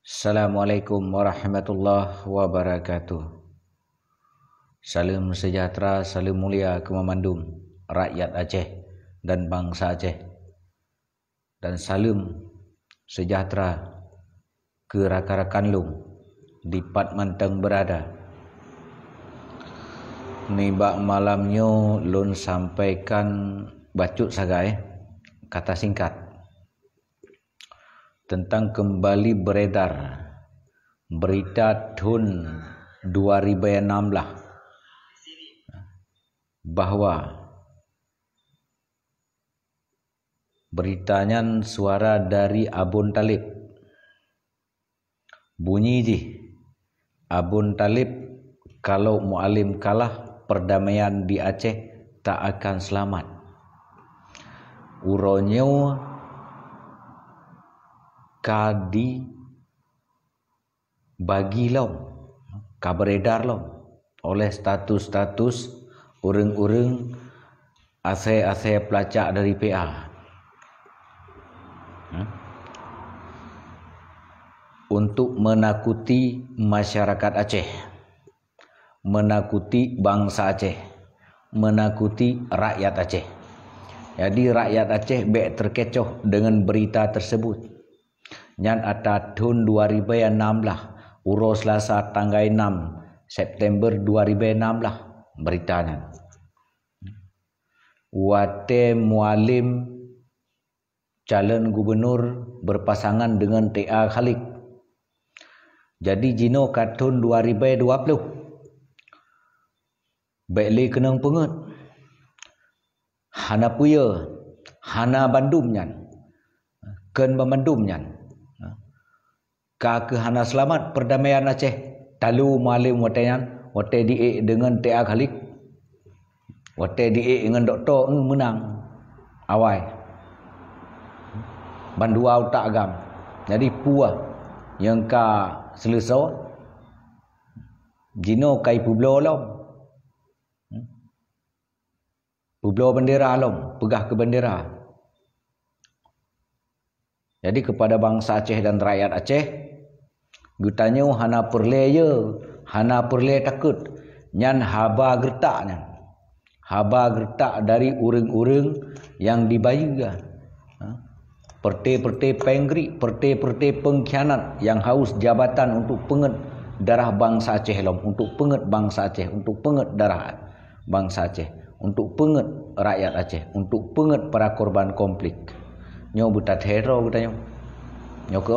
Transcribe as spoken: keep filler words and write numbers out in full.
Assalamualaikum warahmatullahi wabarakatuh. Saleuem sejahtera, saleuem mulia keu mandum rakyat Aceh dan bansa Aceh. Dan saleuem sejahtera keu rakan-rakan lôn dipat mantong beurada. Nibak malam nyoe lôn sampaikan bacut sagai kata singkat teuntang keumbali beuredar beurita thon dua ribèe nam blah bahwa beurita nyan suara dari Abon Taleb. Bunyi jih, Abon Taleb, kalau Mualem kalah, perdamaian di Aceh tak akan selamat. Uroe nyoe ka dibagi lom, ka beredar lom oleh status-status ureuëng-ureuëng asai-asai peulacak dari P A. Hmm? Untuk menakuti masyarakat Aceh, menakuti bansa Aceh, menakuti rakyat Aceh. Jadi rakyat Aceh bék terkecoh dengan berita tersebut. Nyan ata thon dua ribèe nam blah, uroe Selasa tanggai nam September dua ribèe nam blah, beurita nyan. Watèe Mualem calon gubunur berpasangan dengan T A Khalid. Jadi jinoe ka thon dua ribèe dua ploh. Bék lé keunong peungeut. Hana peue, hana bandum nyan. Kheun ban bandum nyan. Ka keuh hana seulamat perdamaian Aceh. Talu Mualem watèe nyan, watèe diék deungon T A Khalid. Watèe diék ngon dokto, eh, meunang. Awai. Bandua utak agam. Jadi peue nyang ka seuleusoe, jinoe ka ipeubloe lom. Peubloe bendera lom, peugah keu bendera. Jadi keupada bansa Aceh dan rakyat Aceh, geutanyoe hana peureulée yeu, hana peureulée takot. Nyan haba geureutak nyan. Haba geureutak dari ureuëng-ureuëng nyang dibayeue. Ha? Peureuté-peureuté péng grik, peureuté-peureuté peungkhianat nyang haus jabatan untuk peungeut darah bansa Aceh lom, untuk peungeut bansa Aceh, untuk peungeut darah bansa Aceh, untuk peungeut rakyat Aceh, untuk peungeut para korban konflik. Nyoe beutateuroe geutanyoe. Nyoe keu